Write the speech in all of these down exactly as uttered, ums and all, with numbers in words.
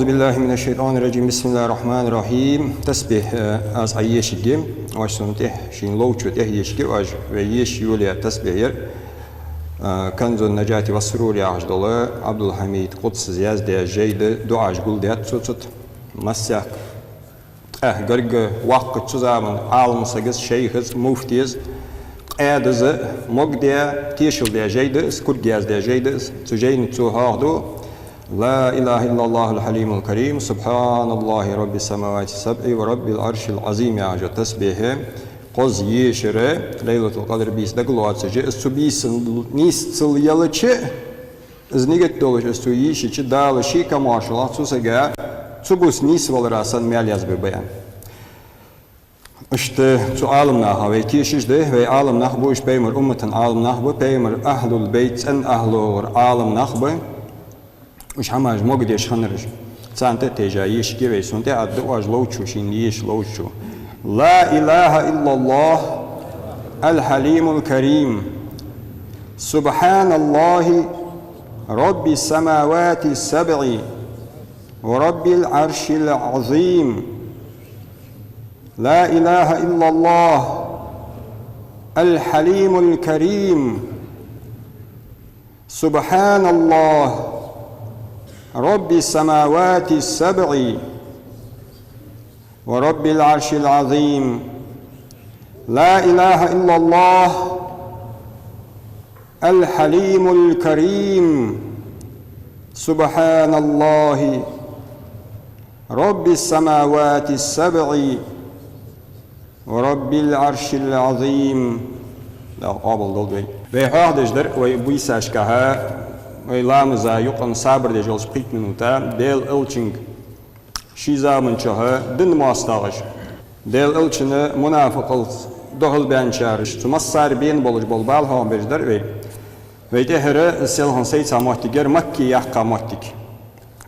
بالله من الشيطان الرجيم. بسم الله الرحمن الرحيم. Тасбихь, э, аз Ӏа ешаргья, оаш сона тӀехьа, шийна ловчо тӀехьа ешаргья оаш, вай еша йолаяь тасбихь яр. Э, «Канзун-наджати ва-с-сурур» яхаш дола Ӏабдул-Хьамид Къудсас яздаь жай да, дуӀаш гулдаьд цо цу тӀа. Массехк тӀехьа гарга ваккхача цу заман Ӏаламсагас, шайхас, муфтес, къаьдас могадаь, тешал даь жай да из, кург яздаь жай да из. Цу жайна цо хьоахаду: «لا إله إلا الله الحليم الكريم، سبحان الله رب السماوات السبع ورب العرش العظيم» яхача тасбихьа кхозза ешар, Лайлатул-Къадр бийса дагалоацаш, из цу бийсан нийсса ца ялча, из нигат долаш из цо ешача, Дала ший камаьршалах цу сага цу бус нийсвалара санна маьл язбергба аьнна. Иштта цу Ӏаламнаха вай тешаш да, вай Ӏаламнах ба уж, пайхамара уммата Ӏаламнах ба, пайхамара ахьлул-байт цӀен ахьлугара Ӏаламнах ба. Уж хӀамаш могадеш хиннараш. Царна тӀа а тайжа ешаргья вай, сона тӀехьа а да оаш ловчо, шийна еша ловчо. «لا إله إلا الله الحليم الكريم، سبحان الله رب السماوات السبع ورب العرش العظيم. لا إله إلا الله الحليم الكريم، سبحان الله رب السماوات السبع ورب العرش العظيم. لا إله إلا الله الحليم الكريم، سبحان الله رب السماوات السبع ورب العرش العظيم». Дала къоабал долда вай. Вай хьоахадеш дар вай бийсашкахьа, вай ламаза юкъе сабар деш йолча пхийтта минута, Даьла Элчанга ший заман чухь дина моастагӀаша, Даьла Элчана мунафикъалца духьалбаьннараш, цу массане бена болаш бола бала хьоахабеш дар вай. Вай тӀехьара селхан сайца моттиг яр, Макка яьккха моттиг.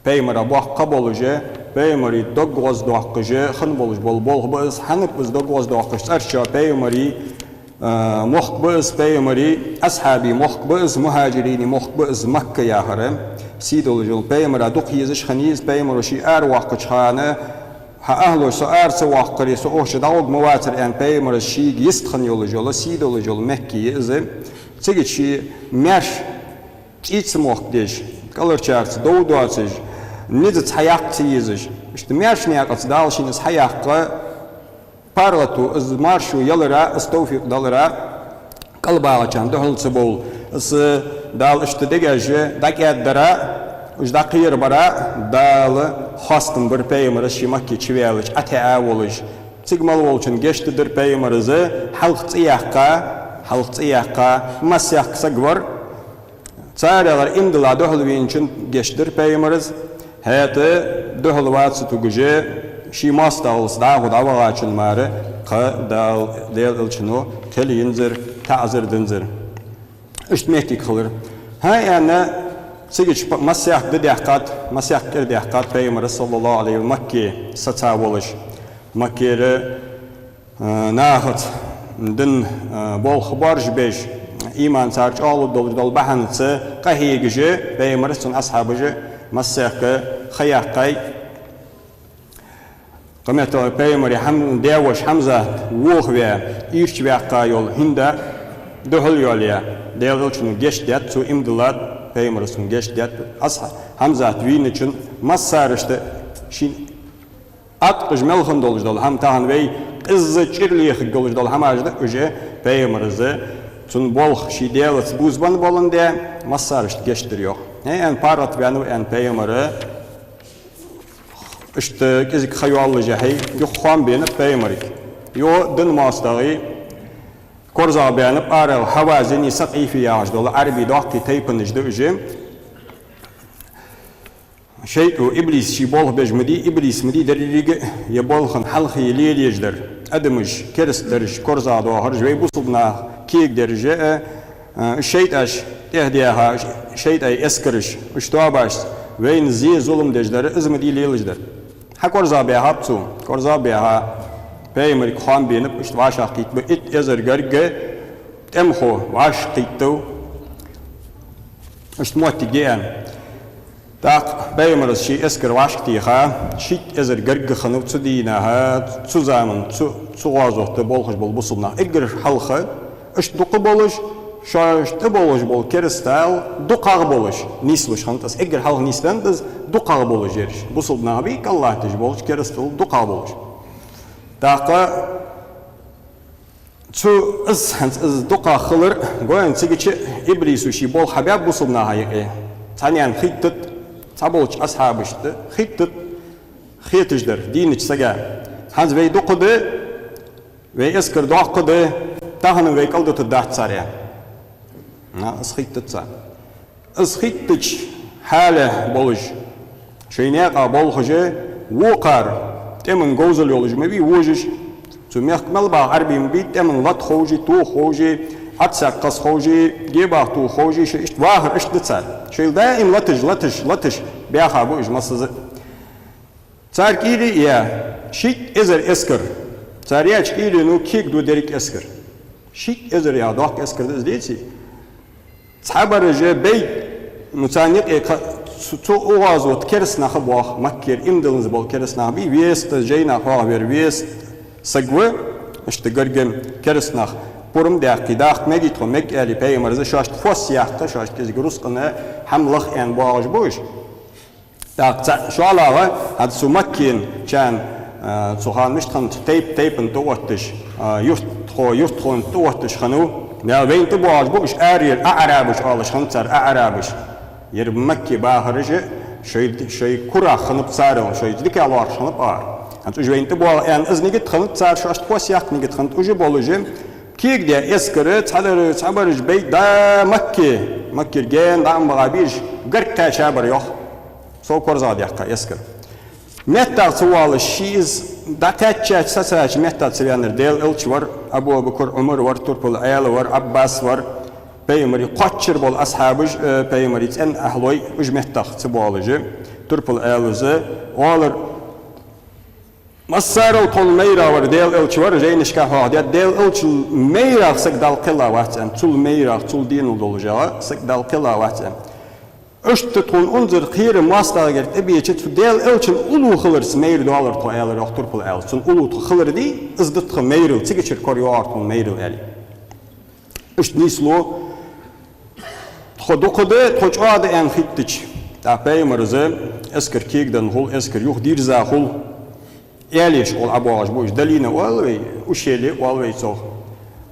Пайхамара боккха болаш, пайхамара дог гӀоздоаккхаш хинна болаш бола болх ба из, хӀана ба из дог гӀоздоаккхаш? ЦӀерча пайхамара, а, мохк ба из, пайхамара асхьабий мохк ба из, мухьажирий мохк ба из, Макка яхар. Сий долаш йола, пайхамара дукха езаш хиннай из, пайхамаро ше аравоаккхача хана: «Хьа ахьло, со ара ца воаккхаре, со укх чу дӀагӀоргвацар», аьнна, пайхамара шийга йистхинна йолаш йола, сий долаш йола мехка я из. Цига ше маьрша цӀий ца мохкадеш, кӀалхарчарца дов доацаш, низаца хьаяккха ца езаш, иштта маьрша наькъаца Дала шийна из хьаяьккха, паргӀато, из маршо ялара, из товфикъ далара, кӀалбагӀачарна духьал ца бовла, из Дала иштта дегаш дӀакӀаьддара, уж дӀакхерабара Дала хоастам бар пайхамара, ше Макка чу ваьлча, ӀотаӀа волаш. Цига мел волчунна гешт дир пайхамара, из хьалха цӀи яьккха, хьалха цӀи яьккха, массехк саг вар. Царех иман дилла духьалвеначунна гешт дир пайхамара, хӀаьта духьалваца тугаш, ший моастагӀалца дӀахо дӀавахачунна мара кхы Дала, Даьла Элчано кхел йинзар, таӀзар динзар. Иштта моттиг хилар. ХӀана аьлча, цига чу массехк ди даьккхад, массехк кӀира даьккхад пайхамара, صلى الله عليه، Макка саца волаш. Маккара, э, нахаца дина, э, болх боаржабеш, иман цар чӀоагӀлургдолаш дола бахьанца къахьегаш, пайхамара, цун асхьабаша массехк ха яьккхай. Къамаьл пайхамара хӀам-, даь-воша Хьамзат вохаваь, ийрча ваьккха йола ХӀинда духьал йоалаяь, Даьла Элчано гешт даьд, цо иман диллад, пайхамара цунна гешт даьд. Асхьа-, Хьамзат вийначунна массарашта шийна аткъаш мел хинна долаш дола хӀама, тахан вай къизза чӀир лехаргдолаш дола хӀамаш да уж, пайхамара, цун болх ший Даьлаца бувзабенна боландаь, массарашта гешт дир йоах. ХӀе, аьнна, паргӀатваьннав аьнна пайхамар, иштта кӀезига ха йоаллашехьа, юха хоам бенаб пайхамарга. Юха дина моастагӀий корзагӀбаьннаб арахьа, Хьавазини Сакъифи яхаш дола Ӏарбий доккхий тайпанаш да уж. ШайтӀо, иблис ший болх беш ма дий, иблис ма дий деррига а, ер болх хьалххе лелаеш дар. Адамаш, керастдараш, корзагӀдоахараш, вай бусалба наха кегадераш а, а, шайтӀаш тӀехьа даьха, шайтӀай эскараш, уж тоабашца вайна зе, зулам деш дар, из ма дий лелаш дар. Хьа корзагӀбаьхаб цо, корзагӀбаьха, пайхамарга хоам бенаб, иштта вӀашагӀкхийттаб итт эзар гаргга тӀемахо, вӀашагӀкхийттав, иштта моттиг я аьнна. ТӀаккха Пайхамара ший эскар вӀашагӀтеха, шийтта эзар гарга хиннав цу дийнахьа, цу заман, цу, цу гӀазота болхаш бола бусалба нах. Эггара хьалха, иштта дукха болаш, шоашта тӀа болаш бола керастал дукхагӀа болаш нийслуш хиннад из. Эггара хьалха нийсденнад из дукхагӀа болаш ераш. Бусалба нах бий, кӀал латташ болаш, керастал дукхагӀа болаш. ТӀаккха цу из, хӀанз из дукхагӀа хилар, гойн цигача Иблисо ший болх хьабаьб бусалба наха юкъе. Цхьаннена хеттад, цхьаболча асхьабашта хеттад, хеташ дар дийнача сага: «ХӀанз вай дукха да, вай эскар доккха да, тахан вай кӀалдутаргдац цар», — аьнна. На, из хеттад царна. Из хеттача хьале болаш, шоай наькъа болхаш, вокхар тӀема говзал йолаш ма бий вожаш, цу мехка мел баха Ӏарбий ма бий, тӀема лата ховш, тоха ховш, Ӏадсаькх кхосса ховш, гебагӀа тоха ховш, шоай иштта вахар иштта да цар. Шоайла даим латаш, латаш, латаш баьха ба уж массаза. Цар кӀийле а яь, шийтта эзар эскар. Цар яьча кӀийлено кегадо деррига эскар. Шийтта эзар яха доккха эскар да из, деций. Цхьабараш бейт, ну, царна юкъе кха-, цу, цу гӀазота кераста нах а боах, Маккера иман дилланза бола кераста нах бий, веста жайнах хьоахавер веста саг ва, иштта гарга кераста нах пурам даьккхе, даккха мегий тхона, мег аьле Пайхамара, шоашта фос яккха, шоашта кӀезига рузкъана хӀама лаха аьнна боагӀаш ба уж. ТӀаккха цхьа шоллагӀа, хӀанз цу Маккенчарна, а, цу хана мишта хиннад, тайп-тайпана тӀаотташ, а, юртхо юртхонна тӀаотташ хиннав, вайна тӀабоагӀаш ба уж, арера аӀарабаш оалаш хиннад цар, аӀарабаш. Ер Макке бахараш а шоай, шоай курах хиннаб царел, шоай дика лоархӀаш хиннаб ара. ХӀанз уж вайна тӀабоагӀа аьнна, из нигат хиннад цар, шоашта фос яккха нигат хиннад, уж а болаш а, кегадаь эскар, цхьадар-, цхьабараш бейт да Макке, Маккера гаьна дӀа а ма баха бийраш, гарга кхаьча бар йоах. Сов корзагӀдаьккха эскар. МеттагӀа ца воалаш, ший из дӀакхаьчача, сецача меттагӀа ца ваьннар Даьла Элча вар, Абу-Бакр, Ӏумар вар, турпал Ӏаьла вар, Ӏаббас вар, Пайхамара кхоачара бола асхьабаш, э, Пайхамара цӀен ахьлой, уж меттагӀа ца боалаш, турпал Ӏаьлас оалар: «Массарел тхона майрагӀа вар Даьла Элча вар», жайнашка хьоахадаьд, Даьла Элчал майрагӀа саг Далла кхелла вац аьнна, цул майрагӀа, цул денал долаш а саг Далла кхелла вац аьнна. Иштта тхона унзара кхера моастагӀагара тӀабеча, цу Даьла Элчан уллув хиларца майра доаллар тхо, аьлар йоах турпал Ӏаьлас. Цун уллув тхо хилар дий, из да тха майрал, цигачара кора йоагӀар тхона майрал, аьле. Иштта нийслу, тхо дукха да, тхо чӀоагӀа да аьнна хеттача, тӀаккха Пайхамара из эскар кегаденна хул, эскар юхадийрза хул. Аьле, школа ӀобоагӀаш ба уж, долина оал вай, ущелье оал вай цох.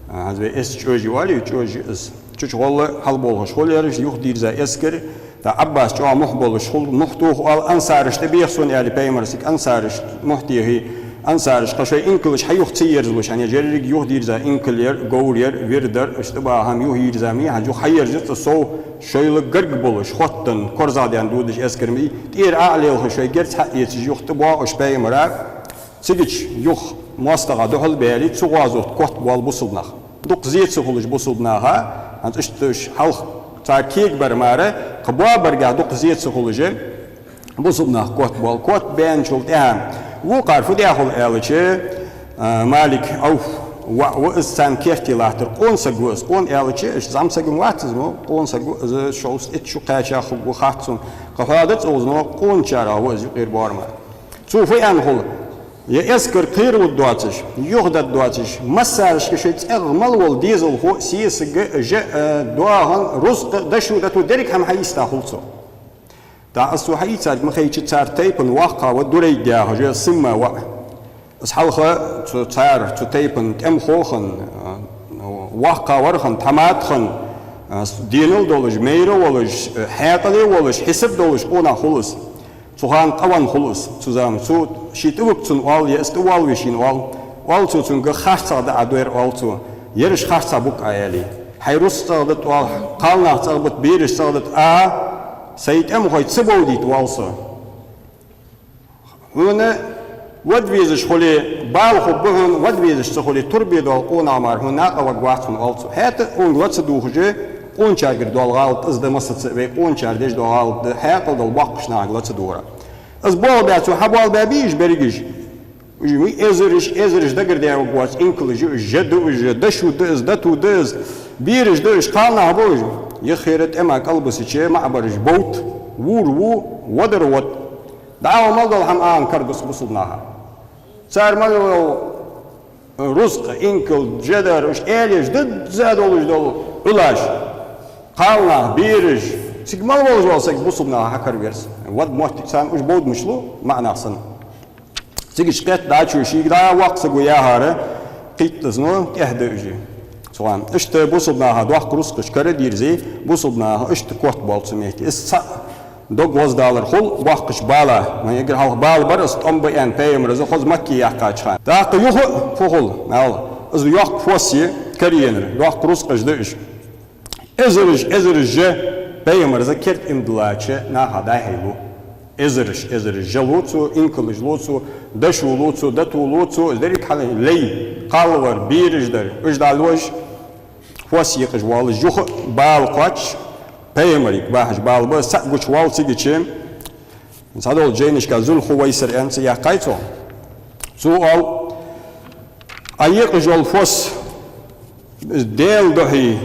А, хӀанз вай эс чӀожи оал, чӀожи из. Цу чу гӀолла хьалболхаш хул ераш, юхадийрза эскар. ТӀаккха Ӏаббас чӀоагӀа мухь болаш хул, мухь тоха оал, ансараш тӀабеха сона, аьле Пайхамара, цига ансараш мухь техе, ансараш кхы шоай инкалаш хьаюха ца ерзалуш, хӀана аьлча еррига юхадийрза инкал яр, говр яр, вир дар, иштта бахам юхайийрза ма йий, хӀанз юха хьаерзац цу сов, шоайла гарга болаш, хоттаденна, корзагӀдаьнна додаш эскар ма йий, тӀера Ӏо а лелхаш, шоай герз хьа а эцаш, юха тӀабоагӀа уж Пайхамара. Цигача юха моастагӀа духьал а баьле, цу гӀазота котбоал бусалба нах. Дукха зе ца хулаш бусалба наха, хӀанз иштта уж хьалха цар кегабар мара, кхы боабаргахьа дукха зе ца хулаш, бусалба нах котбоал. Котбаьнначул тӀехьагӀа вокхар фу даь хул аьлча, а, Малик Ӏавф воӀ ва из, царна керте латтар къона саг ва из. Къона аьлча, иштта зӀамсаг-м вац из, но къона саг ва из, шовзткъеи итт шу кхаьча хургва хац сона. Кхы хьоадац укхаза, но къоначарех ва из юкъера боарам. Цо фу аьнна хул: «Ер эскар кхералургдоацаш, юхадергдоацаш, массарашка шоай цӀагӀа мел вола дезалхо а, сесаг а, жа а, доахан, рузкъа, дошув, датув, деррига хӀама хьайиста хул цо». ТӀаккха из цо хьаийцарг ма хайча, цар тайпан воккхагӀа ва Дурайд яхаш, Симма воӀ. Из хьалха цу цар, цу тайпан тӀемахо хинна, воккхагӀа вар хинна, тхьамада хинна, денал долаш, майра волаш, хьаькъале волаш, хьисап долаш къонах хул из. Цу хана къавенна хул из, цу заман. Цо ший тӀавуг цунна оал, е из тӀавоалаве шийна оал. Оал цо цунга: «ХарцагӀа да Ӏа дер», — оал цо. «Ераш харцагӀа бук Ӏа», — аьле. «Хьай рузкъа цӀагӀа дита, — оал, — кхалнах цӀагӀа бита, бераш цӀагӀа дита, а сай тӀемахой ца бовдийта воал со. Хьона вада везаш хуле, бала хургба хьона, вада везаш ца хуле, турбе дола къонах мара хьона накъаваргвац хьона», — оал цо. ХӀаьта цунга ла ца дувхаш, къоначаргара дола гӀалат из да массаза а, вай къоначар деш дола гӀалат да, хьаькъал дола боккхача нахага ла ца дувхар. Из болх баь цо, хьаболх баь бий уж берригаш? Уж ма эзараш, эзараш дагардаь варгвоаца инкалаш я уж, жа да уж, дошув да из, датув да из, бераш да уж, кхалнах ба уж. Юххера тӀема кӀалбисача маӀабараш бовт. Вур ву, водар вот. ДӀа мел дола хӀама ала кара дус бусалба наха. Цар мел йола рузкъа, инкал, жедар, уж аьлеш дизза долаш дола Ӏилаж. Кхалнах, бераш, цига мел волаш вола саг бусалба наха хьакара верз. Вад мотти царна уж бовдмаш лу, маӀанах санна. Цигача кхетта дӀачу шийга дӀа воккха саг ва яхар, кхийттаза, ну, тӀехьа да уж. Цу хана. Иштта бусалба наха доккха рузкъаш кара дирзе, бусалба наха иштта котбоал цу метте. Из цхьа дог гӀоздалар хул боккхача бала. Вайна эггара хьалха бала бар, из тӀом ба аьнна пайхамара из хоза Макка яьккхача хана. ТӀаккха юха а фу хул, аьлча, из йоккха фос я караеннар, доккха рузкъаш да уж. Эзараш, эзараш жа пайхамара из керда иман диллача наха дӀахьайлу. Эзараш, эзараш жа лу цо, инкалаш лу цо, дошо лу цо, дото лу цо, из деррига хьале лай, кхалвар, бераш дар, уж дӀалуш, фос екъаш воаллаш, юха а бала кхоачаш, пайхамарга бахьаш бала ба, цхьаъ гучавоал цигача. Цхьадолча жайнашка Зулхувайсар аьнна цӀи яьккхай цо. Цо оал: «Ӏа екъаш йола фос Даьла духьа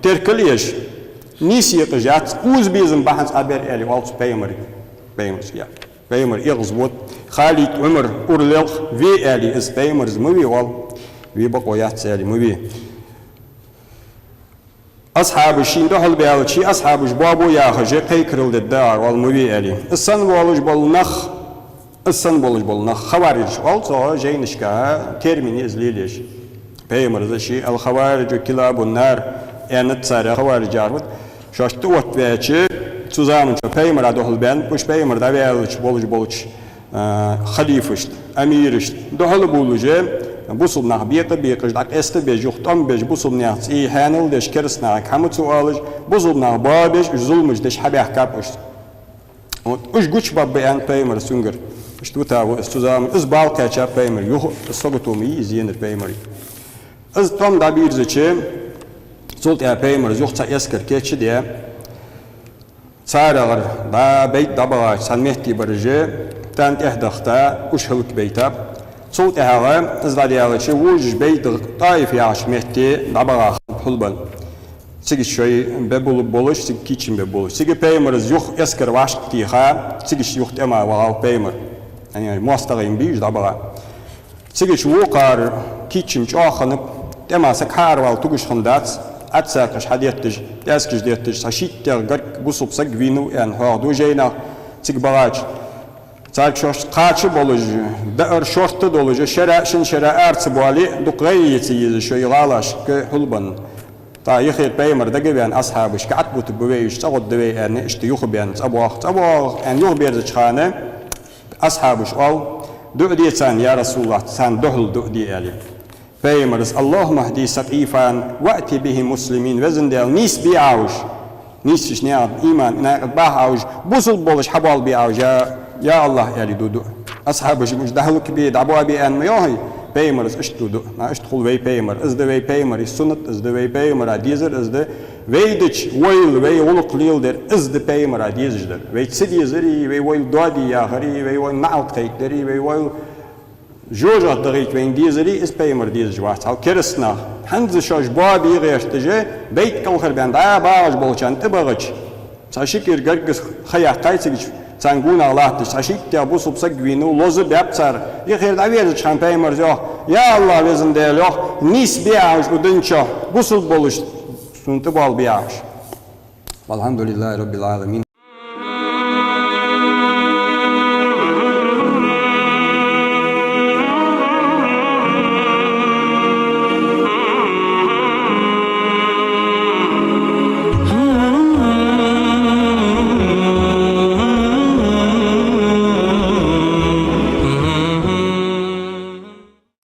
теркал еш, нийса екъаш яц, укхаза безам бахьанца Ӏа бер», — аьле, оал цо пайхамарга. Пайхамарга, я. Пайхамар эгӀазвод. Халид, Ӏумар, уралелха ве аьле, из пайхамара из ма ве, оал. Ве бокъо яц аьле, ма ве. Асхьабаш шийна духьал баьлча, асхьабаш боабу яхаш, кхайкарал дергда, оал, ма ве аьле. Из санна болаш бола нах, из санна болаш бола нах, хаварижаш оал цу жайнашка, термин я из лелаеш. Пайхамара из ший: «Ал-хавариджу килабун-нар», — аьннад царех, хаварижаш яхар. Шоашта тӀаоттаваьча, цу заман чу пайхамара духьал баьннаб уж, пайхамар дӀаваьлча болаш болча а, халифашта, амирашта духьал а бувлаш, бусалба нах бекъа а бекъаш, дӀакъаста а беш, юха тӀом беш, бусалба наьха цӀий хьаьнал деш, кераста нахага хӀама ца оалаш, бусалба нах боабеш, уж зуламаш деш хьабаьхкаб уж. Вот, уж гучабаргба аьннад пайхамара цунгара. Иштта вита ва из цу заман, из бала кхаьчаб пайхамара, юха а сагото ма йий из енар пайхамара. Из тӀом дӀабирзача, цул тӀехьа пайхамара из юха цхьа эскар кийчдаь, царегара дӀа байт дӀабахача цхьан метте бараш, тӀан тӀехьа дахта, уж хӀалакбайтаб. Цул тӀехьагӀа из дӀадаьлча, вожаш байт ТӀаиф яхача метте дӀабаха хиннаб хьулбенна. Цига шоай бе булларгболаш, цига кийчам бергболаш. Цига пайхамара из юха эскар вӀашагӀтеха, цига юха тӀема вахав пайхамар. Яъни моастагӀий ма бий уж дӀабаха. Цига вокхар кийчам чӀоагӀа хиннаб, тӀема саг хьааравала тугаш хиннадац, Ӏадсакхаш хьадетташ, тӀаьскаш детташ, цхьа шийттех гаргга бусалба саг вийнав аьнна хьоахаду жайнах цига бахача. Царга шоашта кхача болаш, даар шортта долаш, шера, шин шера ара ца боале, дукха гӀайгӀа е ца езаш шоай гӀалашка хьулбенна. ТӀаккха юхера пайхамар дагаваьнна асхьабашка: «ГӀатӀабутаргба вай уж, цӀагӀоргда вай», — аьнна, иштта юха баьнна, цӀабоагӀа, цӀабоагӀа аьнна, юхаберзача хана, асхьабаша оал: «ДуӀа де царна, я РасулаллахӀ, царна духьал дуӀа де», — аьле. Пайхамара из: «اللهم اهد ثقيفا وأت بهم مسلمين». Везан Даьла, нийсбе Ӏа уж. Нийсача наькъа, иман наькъа бахьа Ӏа уж, бусалба болаш хьабоалабе Ӏа уж, я, я АллахӀ, аьле ду дуӀа. Асхьабаша уж дӀахӀалакбе, дӀабоабе аьнна ма йоахий, пайхамара из иштта ду дуӀа. Ма иштта хул вай пайхамар. Из да вай пайхамара суннат, из да вай пайхамара дезар, из да вай дича, вайла, вай гӀулакх леладер, из да пайхамара дезаш дар. Вай ца дезари, вай вайла доаде яхари, вай вайна наӀалт кхайкадари, вай вайла жожагӀате дахийта вайна дезари, из пайхамара дезаш вац. Хьал кераста нах, хӀанз шоаш боабе гӀерташ, байт кӀалхарбаьнна дӀа багӀаш болчарна тӀабахача, цхьа ши кӀира гаргга ха яьккхай цига, царна гонахьа латташ, цхьа шийттех бусалба саг вийнав, лоза баьб цар. Юхера дӀаверзача хана пайхамара из йоах: «Я АллахӀ, Везан Даьла, — йоах, — нийсбе Ӏа уж укх дунен чу, бусалба болаш сона тӀабоалабе Ӏа уж». والحمد لله رب العالمين.